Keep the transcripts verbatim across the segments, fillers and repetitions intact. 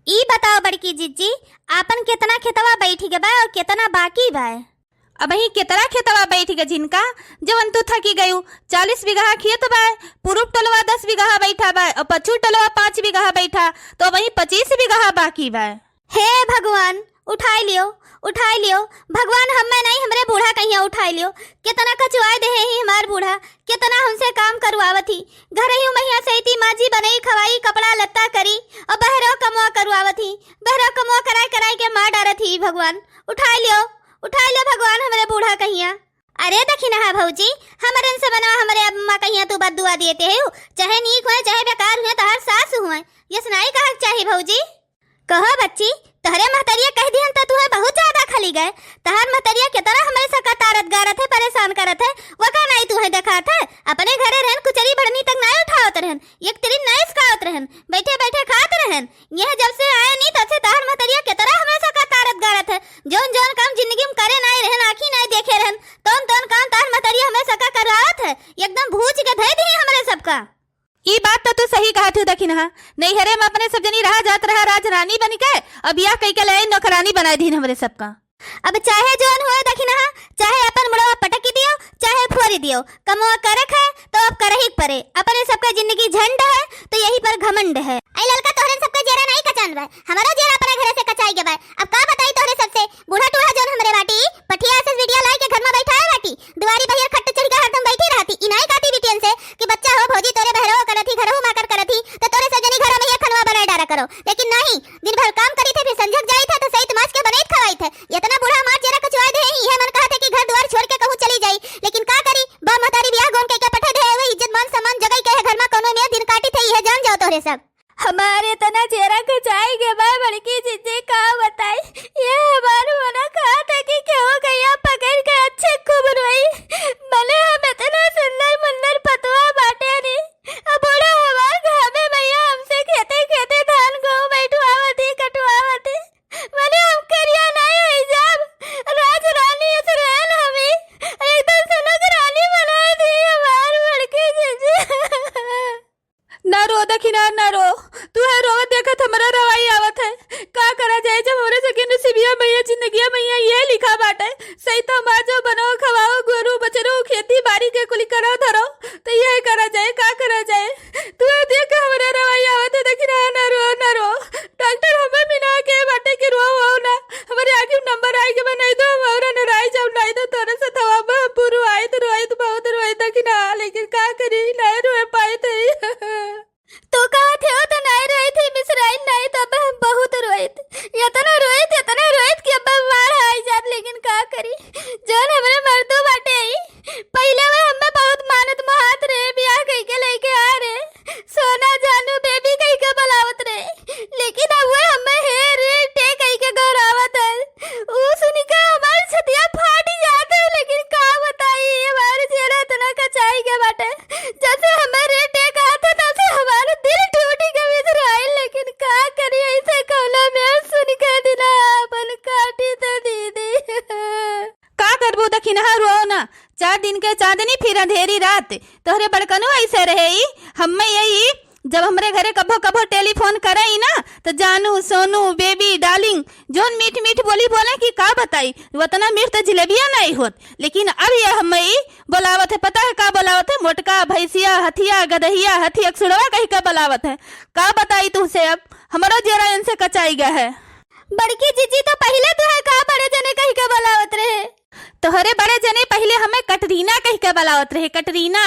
ई बताओ बड़की जिज्जी, आपन केतना खेतवा बैठ गए बा और केतना बाकी बा? अबहीं केतना खेतवा बैठ गए झिनका, जवन तू थकी गयू। चालीस बीघा खेत बा, पूरब टोलवा दस बीघा बैठा बा और पच्छिम टोलवा पाँच बीघा बैठा, तो अबहीं पच्चीस बीघा बाकी बा। हे भगवान, उठाई लियो, उठाई लियो। भगवान, हम्मे नहीं, हमरे बूढ़ा कहिया उठाई लियो। केतना कचुआए देहे ही हमार बूढ़ा, केतना हमसे काम करवावत ही। घरहियो महिया सहिती माजी बनई खवाई, कपड़ा लत्ता करी, और बहरो कमवा करवावत ही। बहरो कमवा कराई कराई के मार डारत ही। भगवान, उठाई लियो, उठाई लियो भगवान, हमरे बूढ़ा कहिया। अरे दखिनहा भौजी, हमरे से बनवा हमरे अम्मा कहिया तू बद्दुआ देते हो, चाहे नीक हुए, चाहे बेकार हुए, तोहार सास हुए, यस नाई कहा चाही भौजी। कहो बच्ची, तोहरे महतरिया कह दिहन त तुहे बहुत ज्यादा खली गए। तोहार महतरिया के तरह हमरे सका तारत गारत है, परेशान करत है, वका नाई तुहे देखात है। अपने घरे रहन, कुचरी भड़नी तक नाई उठावत रहन, एक तिरिन नाई इसकावत रहन, बैठे बैठे खात रहन। यह जब से आए नी, तब से तोहार महतरिया के तरह हमरे सका तारत गारत है। जौन जौन काम जिंदगी में करे नाई रहन, आँखी नाई देखे रहन, तौन तौन काम तोहार महतरिया हमरे सका करवावत है। एकदम भूज के धई दिही हमरे सबका। ई बात त तू सही कहत हू दखिनहा, नैहरे में अपने सब जनी रहा जात रहा राज रानी बनिके, अब बियाह कइके ले आई नौकरानी बनाई दीन हमरे सबका। अब चाहे जौन होए दखिनहा, चाहे अपन मुड़वा पटकी दियो, चाहे फोरी दियो, कमवा करक है तो अब करही के परे। अपने सबका जिंदगी झंड है तो यही पर घमंड है। आई ललका तोहरन सबका जेरा नाई कचान बा, हमारा जेरा अपने घरे से कचाई के बा। अब का बताई तोहरे सबसे, बूढ़ा टूढ़ा जौन हमरे बाटी, पठिया से बिटिया लाई के घर में बैठाए बाटी, दुआरी बहियर खट चढ़ के हरदम बैठी रहती। ई नाई कहती बिटियन से कि बच्चा हो भौजी तोरे बहरवो करत ही, घरहू माकर करत ही, तो तोरे सब जनी घरों में ये खनवा बनाए डारा करो, लेकिन नहीं, दिन भर काम करी थे, फिर संझक जाई थे तो सही तमाश के बनाई खवाई थे। इतना बूढ़ा मार जेरा कचवाए दे ही, ये मन कहत है कि घर दुआर छोड़ के कहूँ चली जाई, लेकिन का करी, बा महतारी बियाह गोन के, के पठे दे, वही इज्जत मान सम्मान जगह के है घर में कोनो में दिन काटी थे, ये जान जाओ तोहरे सब। हमारे तना चेहरा कचाई के बा बड़की जिज्जी, का बताई। ये हमार होना कहा था कि केहू गैया पकड़ के अच्छे खूब रोई। भले हम इतना सुंदर मुंदर पतवा बाटे नी, अब बूढ़ा हमार घामे भैया हमसे खेते खेते धान गेहूं बैठवावत ही, कटवावत ही। भले हम करिया नहीं होई जाब, राज रानी अस रहन हमी, एकदम सुलग रानी बनाए दी हमार बड़की जिज्जी। ना रो दखिना, ना रो। तू है रोवत देखत हमरा रवाई आवत है। का करा जाए जब हमरे सके नसीबिया मैया, जिंदगिया मैया ये लिखा बाटे। सही तो हमार जो बनाओ, खवाओ, गोरू, बछरू, खेती बारी के कुली करो धरो, तो ये करा जाए, का करा जाए? तू है देख के हमरा रवाई आवत है, दखिना, ना रो, ना रो। डॉक्टर हमें मिला के बाटे कि रो, रो ना। हमरे आँखी में नंबर आए के बनाई दो, हम और नराई जाओ, नाई तो तोरे से थवा बा, पुरु आई तो रोई तो बहुत रोई दखिना, लेकिन का करी, नहीं रोए पाए थे। तू कहा थे हो तो नहीं रोई थी, मिसराई नहीं तो अब हम बहुत रोइत। इतना रोइत, इतना रोइत कि अब हम मार आई जात, लेकिन का करी, जौन हमरे मर्दू बाटे ही, पहिले वह हमें बहुत मानत मोहात रहे, बियाह कइके लइके आ रहे, सोना जानू बेबी कइके बुलावत रहे, लेकिन अब वह हमें हे रे टे कइके गोहरावत है। ऊ सुनिके हमार छतिया फाट जात है, लेकिन का बताई, हमार चेहरा इतना कचाई के बाटे। जब से हमें रे टे कहत है, तब से हमार दिल टूट के बिसराइल, लेकिन का करी, ऐसे कौनो में सुनिके दिना अपन काटी तो दीदी। का करबू दखिनहा, रो ना। चार दिन के चांदनी फिर अंधेरी रात। तोहरे बड़कनो ऐसे रहे ई। हम्मे यही जब हमरे घरे कभो कभो टेलीफोन करे ई ना, तो जानू, सोनू, बेबी, डार्लिंग, जौन मीठ मीठ बोली बोले कि का बताई, वतना मीठ तो जिलेबिया नहीं होत। लेकिन अब ये हम्मे ई बोलावत है, पता है का बोलावत है? मोटका, भैंसिया, हथिया, गदहिया, हथी अकसुड़वा कहि के बोलावत है। का बताई तुहसे, अब हमरो जेरा इनसे कचाई गया है। बड़की जिज्जी तो पहिले तुहे का बड़े जने कहि के बोलावत रहे। तोहरे बड़े जने पहिले हमें कटरीना कहि के बोलावत रहे, कटरीना।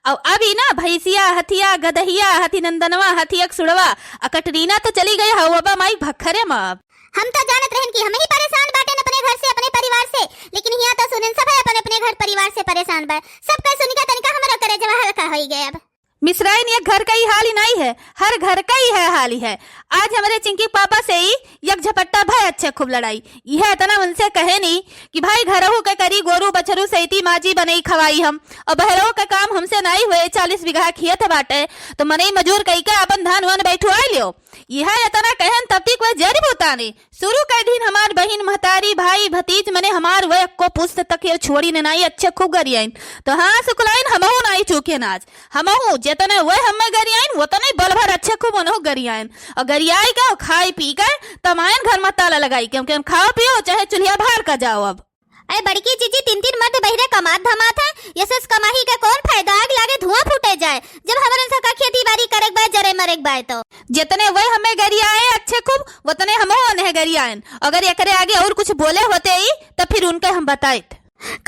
और अब ई ना भैंसिया, हथिया, गदहिया, हथी नंदनवा, हथी अकसुड़वा, आ कटरीना तो चली गई हवा माई भखरे में। अब हम तो जानत रहन कि हम ही परेशान बाटेन अपने घर से, अपने परिवार से, लेकिन हियाँ तो सुनेन सब है अपने अपने घर परिवार से परेशान बा। सबका सुनिका तनिका हमरो करेजवा हल्का होई गए। अब मिसराइन, ये घर का ही हाल ही नहीं है, हर घर का ही है, हाल ही है। आज हमरे चिंकी पापा से ही एक झपट्टा भय अच्छे खूब लड़ाई। यह इतना उनसे कहे नहीं कि भाई घरहू के करी, गोरू बछरू सैती माजी बनई खवाई हम, और बहरहू के काम हमसे नहीं हुए, चालीस बीघा खेत बाटे, तो मनई मजूर कई के अपन धान वान बैठवाई लियो। यह इतना कहन तब तक वह जरी बूता अरे, शुरू कर दीन हमार बहिन, महतारी, भाई, भतीज, मने हमार वह एक्को पुस्त तक ये छोड़ी ने नाई, अच्छे खूब गरियाइन। तो हाँ, सुकुलाइन, हमहू नाई चूके नाज। हमहू, जेतने वह हमें गरियाइन, वतने बल भर अच्छे खूब उनहू गरियाइन। और गरियाई के, और खाई पी के, तमायन घर में ताला लगाई के, उनके खाओ पियो, चाहे चुल्हिया भार का जाओ अब। अरे बड़की जीजी, तीन तीन मर्द बहिरे कमात धमात है, यशस कमाही के कौन फायदा? आग लागे धुआं फूटे जाए, जब हमरन सबका खेती बाड़ी करे के बाय, जरे मरे के बाय तो। जितने वह हमें गरियाए अच्छे खूब, उतने हमहू उन्हें गरियाएन। अगर एकरे आगे और कुछ बोले होते ही, तो फिर उनके हम बताइत।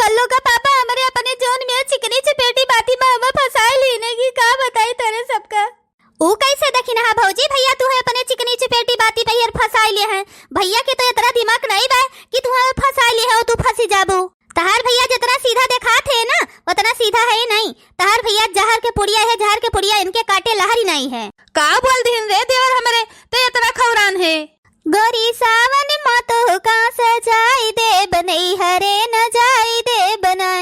कल्लू का पापा हमरे अपने जोन में चिकनी चपेटी बाती में हमें फंसाए लीने की का बताई तेरे सबका। ऊ कैसे दखिनहा भौजी, भैया तुहे अपने चिकनी चपेटी बाती पे हियर फंसाई ले हैं। भैया के तो इतना दिमाग नहीं बा कि तुहे फंसाई ले हो, तू फंसी जाबू। तहार भैया जितना सीधा देखात है ना, उतना सीधा है ही नहीं। तहार भैया जहर के पुड़िया है, जहर के पुड़िया इनके काटे लहर ही नहीं है। का बोल दिहिन रे देवर हमरे, ते इतना खौरान है। गोरी सावन मा तोहका सजाई देब, नैहरे न जाई देब ना।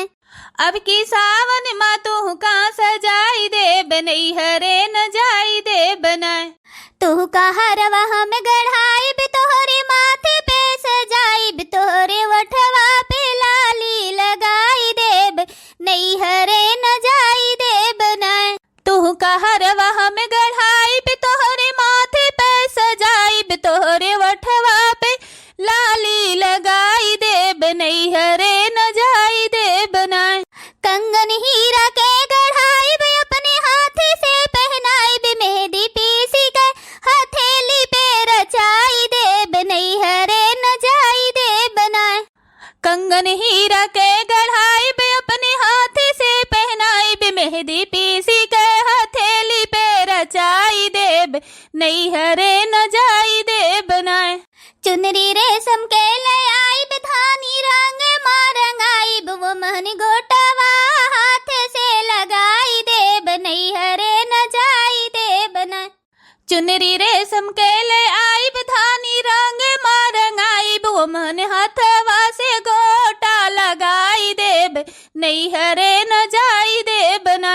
अब की सावन मा तोहका सजाई देब, नैहरे न जाई देब ना। तोहका हरवा हम गढ़ाइब, तोहरे माथे पे सजाइब, तोहरे ओठवा पे लाली लगाई देब, नैहरे न जाई देब ना। तोहका हरवा हम गढ़ाइब, तोहरे माथे पे सजाइब, तोहरे ओठवा पे लाली लगाई देब, नैहरे न जाई देब ना। कंगन हीरा के गढ़ाइब, अपने हाथ से पहनाइब, मेहंदी पीसी के हथेली पे रचाई देब, नैहरे न जाई देब ना। कंगन हीरा के गढ़ाइब, अपने हाथ से पहनाइब, मेहंदी पीसी के हथेली पे रचाई देब, नैहरे न जाई देब ना। चुनरी रेशम के ले आइब, धानी रंग मा रंगाइब, वो महन गोटवा हाथ से लगाई देब, नैहरे न जाई देब ना। चुनरी रेशम के ले आइब, धानी रंग मा रंगाइब, वो महन हथवा से गोटा लगाई देब, नैहरे न जाई देब ना।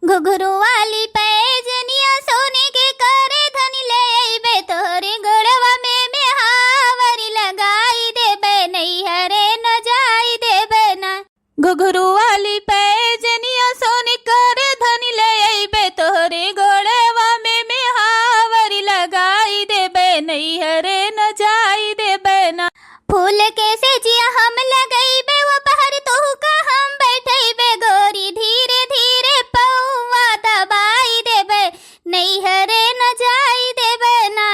घुघरू वाली पैजनिया सोने के करे धनी ले अइबे, तोहरे गोड़वा में मेहावरी लगाई देबे, नैहरे न जाई देबे ना। घुघरू वाली पैजनिया सोने करे धनी ले अइबे, तोहरे गोड़वा में मेहावरी लगाई देबे, नैहरे न जाई देबे ना। फूल के सेजिया हम लगइबे, वो पहर तोहका हम बैठइबे, गोरी धीरे धीरे पौवा दबाई देबे, नैहरे न जाई देबे ना।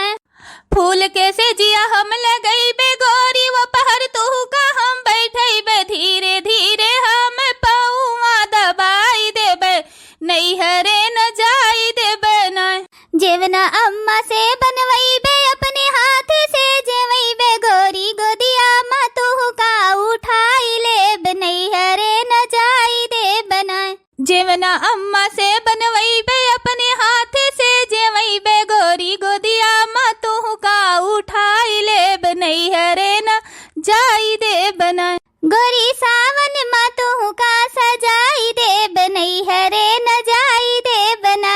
फूल के सेजिया हम लगइबे, गोरी वो पहर तोहका हम बैठइबे, धीरे धीरे हम पौवा दबाई देबे, नैहरे न जाई देबे ना। जेवना अम्मा से बनवइबे, अपने हाथ से जेवइबे, गोरी गोदिया मा तोहका उठाई लेब, नैहरे न जाई देब ना। जेवना अम्मा से बनवइबे, अपने हाथ से जेवइबे, गोरी गोदिया मा तोहका उठाई लेब, नैहरे न जाई देब ना। गोरी सावन मा तोहका सजाई देब, नैहरे न जाई देब ना।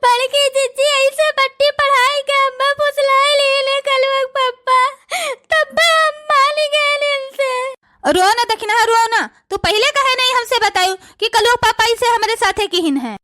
बड़की जिज्जी ऐसे बट्टी पढ़ाई के हम्मे फुसलाई लेले कलुआ के पप्पा, तब्बे हम मान गए इनसे। रो ना दखिनहा, रो ना। तू पहिले काहे नहीं हमसे बतायू कि कलुआ पापा इसे हमरे साथे किहिन है?